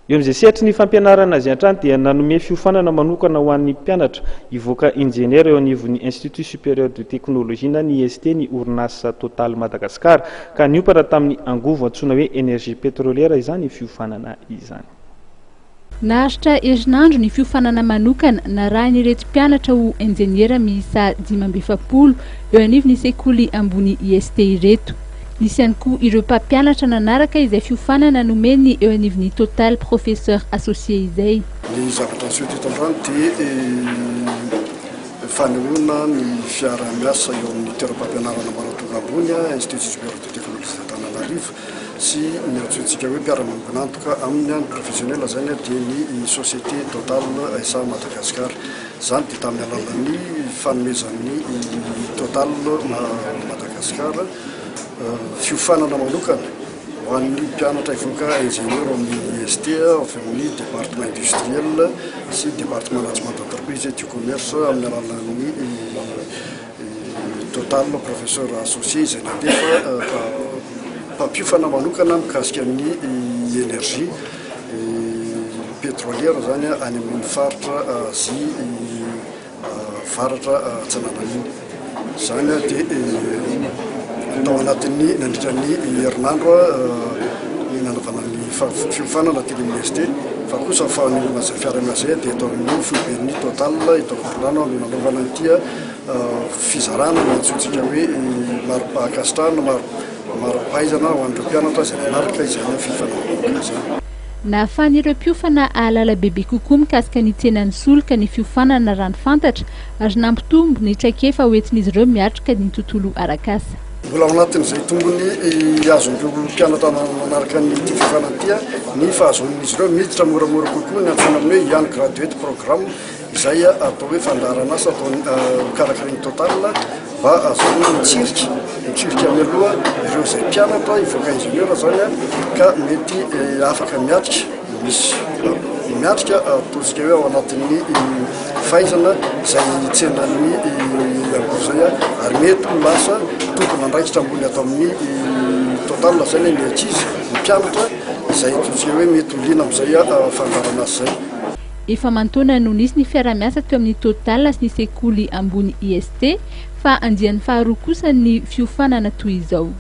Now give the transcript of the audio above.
Eo amin'izay sehatry ny fampianarana izay hatrany dia nanome fiofanana manokana ho an'ny mpianatra hivoaka injeniera eo anivon'ny Institut Supérieur de Technologie na ny IST ny orinasa Total Madagascar ka niompana tamin'ny angovo antsoina hoe énergie pétrolière izany fiofanana izany. Naharitra herinandro ny fiofanana manokana narahin'ireto mpianatra ho injeniera miisa 45 eo anivon'ny sekoly ambony IST ireto. Nisy ihany koa ireo mpampianatra nanaraka izay fiofanana nomeny eo anivon'ny Total Professeur Associé izay. Ny zavatra niseho teto androany dia fanehoana ny fiaraha-miasa eo amin'ny toeram-pampianarana ambaratonga ambony, Institut Supérieur de Technologie d'Antananarivo, sy ny antsointsika hoe mpiara-miombon'antoka aminy, ny professionnel izany dia ny société Total SA Madagascar. Izany dia tamin'ny alalan'ny fanomezan'ny Total Madagascar fiofanana manokana ho an'ny mpianatra hivoaka ingénieur ao amin'ny IST avy amin'ny département industriel sy département management d'entreprise et du commerce amin'ny alalan'ny Total professeur associé izay nandefa mpampiofana manokana mikasika ny énergie pétrolière zany any amin'ny faritra Azia Avaratra Atsinanana iny. Izany dia tao anatin'ny nandritra ny herinandro ny nanaovana ny fiofanana teny amin'ny IST fa kosa fanehoana izay fiaraha-miasa izay dia tao amin'ny foiben'ny Total eto Ankorondrano no nanaovana an'ity fizarana ny antsointsika hoe mari-pankasitrahana, mari-pahaizana ho an'ireo mpianatra izay nanaraka izany fiofanana izany. Nahafahan'ireo mpiofana hahalala bebe kokoa mikasika ny tsenan'ny solika ny fiofanana raha ny fantatra ary nampitombo ny traikefa hoentin'izy ireo miatrika ny tontolo arak'asa. Mbola ao anatin'izay tombony azon'ireo mpianatra manaraka an'ity fiofanana ity ny fahazoan'izy ireo miditra moramora kokoa ny antsoina amin'ny hoe Young Graduate Program izay atao hoe fandaharan'asa atao karakarain'ny Total mba ahazoana mitsirika, mitsirika mialoha ireo izay mpianatra hivoaka ingénieur zany ka mety afaka miatrika, misy miatrika ataontsika hoe ao anatin'ny fahaizana izay tsenan'ny angovo zay ary mety ho lasa tompon'andraikitra ambony ato amin'ny Total zany ny ankizy, ny mpianatra izay ataontsika hoe mety ho liana amin'izay fandaharan'asa izay. Efa aman-taona no nisy ny fiaraha-miasa teo amin'ny Total sy ny sekoly ambony IST fa andiany faharoa kosa ny fiofanana toy izao.